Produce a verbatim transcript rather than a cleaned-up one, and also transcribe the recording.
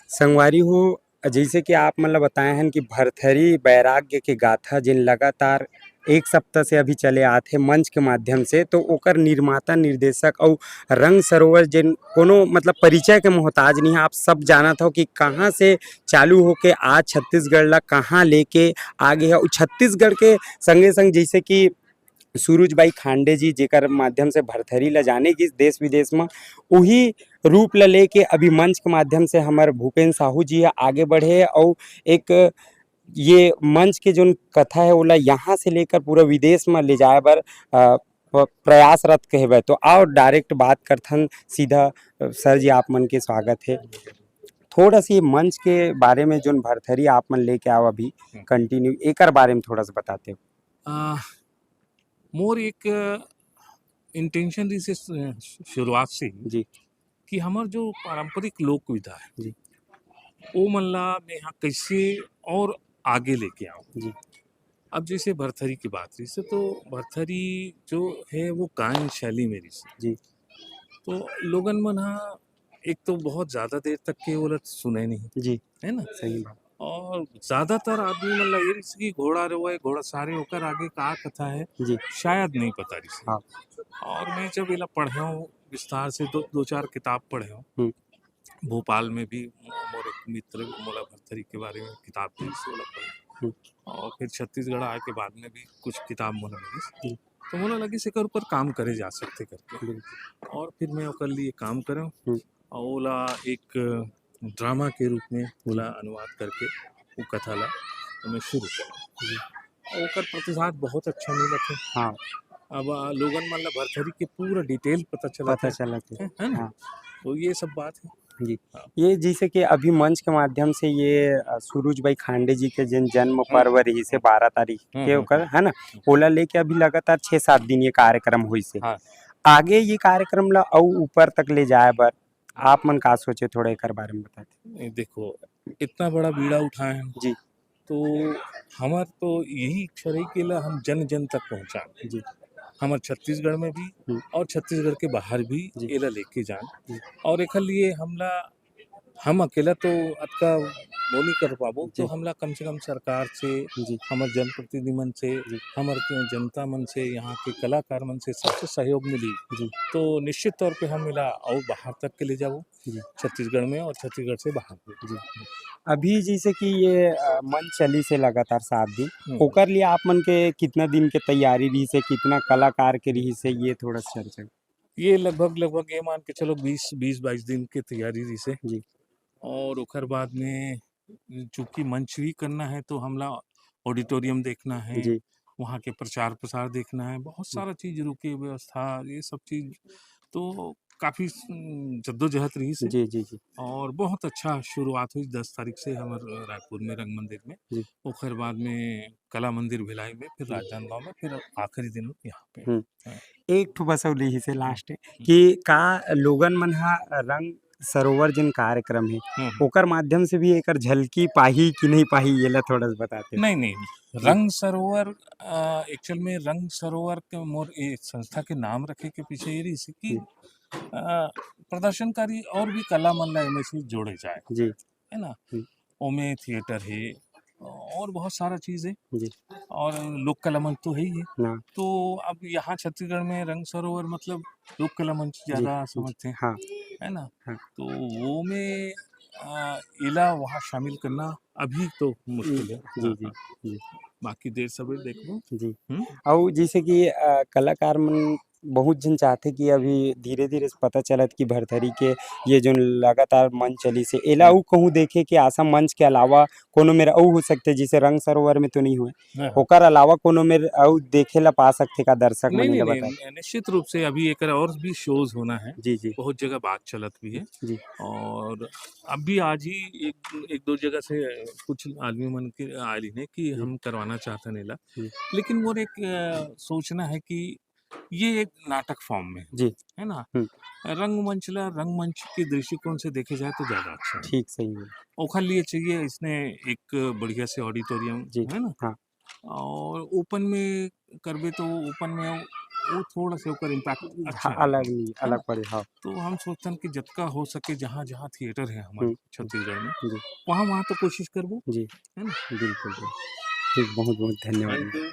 संगवारी हो, जइसे कि आप मन ल बताए हन कि भरथरी बैराग्य के गाथा, जेन लगातार एक सप्ताह से अभी चले आत हे मंच के माध्यम से, तो ओकर निर्माता, निर्देशक अउ रंग सरोवर, जेन कोनो मतलब परिचय के मोहताज नहीं है। आप सब जानत हो कि कहाँ से चालू होके आज छत्तीसगढ़ ला कहाँ लेके आगे है, अउ छत्तीसगढ़ के संगे संग जइसे कि सुरुज बाई खांडे जी, जेकर माध्यम से भरथरी ला जाने गिस देश विदेश म, उही रूप ला लेके अभी मंच के माध्यम से हमर भूपेन साहू जी ह आगे बढ़े, अउ एक ये मंच के जोन कथा है, ओला यहाँ से लेकर पूरा विदेश म ले जाए बर, अ, प-, प्रयासरत कहबे। तो आओ direct बात करथन सीधा। अ, सर जी, आप मन के स्वागत है। थोड़ा सी मंच के बारे में जोन भरथरी आप मन लेके आओ अभी हम्म। Continue, एकर बारे में थोड़ा सा बताते हो। आ, मोर एक intention रहिस हे शुरुआत से ही जी। कि हमर जो पारंपरिक लोक विधा है, जी। ओ मन ला मैं यहाँ कैसे और आगे लेके आऊँ। जी। अब जैसे भरथरी की बात रहिस हे, तो भरथरी जो है वो गायन शैली में रहिस हे। जी। तो लोगन मन हा एक तो बहुत ज्यादा देर तक के ओला सुने नहीं, जी। है ना? सही बात। और ज्यादातर आदमी मन ला ये रहिस कि घोड़ा रोए, घोड़ा सारे, ओकर आगे का कथा है, जी। शायद नहीं पता रहिस हे। हाँ। और मैं जब एला पढ़े हूँ विस्तार से, दो, दो चार किताब पढ़े हूँ। हम्म। भोपाल में भी मोर एक मित्र मोला भरथरी के बारे में किताब देइस, ओला पढ़े। हम्म। और फिर छत्तीसगढ़ आए के बाद में भी कुछ किताब मोला मिलिस। हम्म। तो मोला लगिस एकर ऊपर काम करे जा सकथे करके। बिल्कुल। और फिर मैं ओकर लिए काम करेंव। हम्म। और ओला एक ड्रामा के रूप में ओला हम्म। अनुवाद करके वो कथा ला मैं शुरू करेंव। जी। और ओकर प्रतिसाद बहुत अच्छा मिलत हे। हाँ। अब, आ, लोगन मन ला भरथरी के पूरा detail पता चलत पता हे। चलत हे। है, है ना? हाँ। तो ये सब बात है। जी। हाँ। ये जैसे कि अभी मंच के माध्यम से ये, अ, सुरुज बाई खांडे जी के जेन जन्म हम्म। पर्व रहिस हे हम्म। बारह तारीख हम्म, के हम्म, ओकर, हम्म। है ना? हम्म। ओला लेके अभी लगातार छह सात दिन ये कार्यक्रम होइस हे। हाँ। आगे ये कार्यक्रम ला अउ ऊपर तक ले जाए बर आप मन का सोचे, थोड़ा एकर बारे में बताते। नहीं, देखो, इतना बड़ा बीड़ा उठाए हैं। जी। तो हमर तो यही इच्छा रही कि एला हम जन जन तक पहुँचाएं। जी। हमर छत्तीसगढ़ में भी हम्म। और छत्तीसगढ़ के बाहर भी जी। एला लेके जाएं। जी। और एकर लिए हमला, हम अकेला तो अतका वो नहीं कर पाबो, तो जी। हमला कम से कम सरकार से, जी। हमर जनप्रतिनिधि मन से, जी। हमर जनता मन से, यहाँ के कलाकार मन से, सबसे सहयोग मिली, जी। तो निश्चित तौर पे हम एला और बाहर तक के ले जाबो, जी। छत्तीसगढ़ में और छत्तीसगढ़ से बाहर भी। जी। अभी जैसे कि ये, अ, मंच चलिस हे लगातार सात दिन, हम्म। ओकर लिए आप मन के कितना दिन के तैयारी रहिस हे, कितना कलाकार के रहिस हे, ये थोड़ा सा चर्चा। ये लगभग, लगभग ये मान के चलो बीस, बीस बाईस दिन के तैयारी रहिस हे। जी। और ओकर बाद में चूंकि मंच भी करना है, तो हमला auditorium देखना है, जी। वहाँ के प्रचार प्रसार देखना है, बहुत हम्म। सारा चीज, रुके व्यवस्था, ये सब चीज, तो काफी स-, जद्दोजहद रहिस हे। जी, जी, जी। और बहुत अच्छा शुरुआत हुई दस तारीख से हमर रायपुर में रंग मंदिर में। जी। ओकर बाद में कला मंदिर भिलाई में, फिर हम्म। राजनांदगांव में, फिर आखिरी दिन यहाँ पे। हम्म। हाँ। एक ठो बस अउ रहिस हे last हम्म। कि का लोगन मन ह रंग सरोवर जेन कार्यक्रम हे, हम्म, हम्म। ओकर माध्यम से भी एकर झलकी पाही कि नहीं पाही, ये ला थोड़ा सा बताते। नहीं, नहीं, हम्म। रंग सरोवर, अ, actual में रंग सरोवर के मोर ए संस्था के नाम रखे के पीछे ये रहिस हे कि, हम्म। अ, प्रदर्शनकारी और भी कला मन ला एमे से जोड़े जाए। जी। है ना? हम्म। ओमे theatre हे, और बहुत सारा चीज हे। जी। और लोक कला मंच तो है ही है। हाँ। तो अब यहाँ छत्तीसगढ़ में रंग सरोवर मतलब लोक कला मंच जी, ज्यादा जी, समझते हैं, हाँ। है ना? हाँ। तो वो में, आ, एला वहाँ शामिल करना अभी तो मुश्किल है। जी, हाँ, जी, हाँ। जी। बाकी देर सवेर देखबो। जी। हम्म? अउ जैसे कि, आ, कलाकार मन बहुत झन चाहथे कि अभी धीरे-धीरे से पता चलत कि भरथरी के ये जोन लगातार मंच चलिस हे, एला हम्म। अउ कहूँ देखे के आशा मंच के अलावा कोनो मेर अउ हो सकथे, जैसे रंग सरोवर में तो नहीं हुए, हाँ, हाँ। ओकर अलावा कोनो मेर अउ देखे ला पा सकथे का दर्शक नहीं, मन नहीं, ला नहीं, बताए? नि-, निश्चित रूप से अभी एकर और भी shows होना है। जी, जी। बहुत जगह बात चलत भी है। जी। और अभी आज ही एक, एक दो जगह से कुछ आदमी मन के आए रहिन कि जी। हम करवाना चाहथन एला। जी। लेकिन मोर एक, अ, सोचना है कि ये एक नाटक form में है, जी। है ना? हम्म। रंगमंच ला रंगमंच के दृष्टिकोण से देखे जाए तो ज्यादा अच्छा है। ठीक, सही है। ओखर लिए चाहिए इसने एक बढ़िया से auditorium, जी। है ना? हाँ। और ओपन में करबे तो ओपन में वो थोड़ा से ओकर इम्पैक्ट अच्छा हाँ, अलग नहीं, अलग पड़े। हाँ। तो हम सोचथन कि जतका हो सके जहाँ जहाँ थिएटर है हमारे छत्तीसगढ़ में, वहाँ वहाँ तो कोशिश करबो। जी, है ना? बिल्कुल। ठीक, बहुत बहुत धन्यवाद।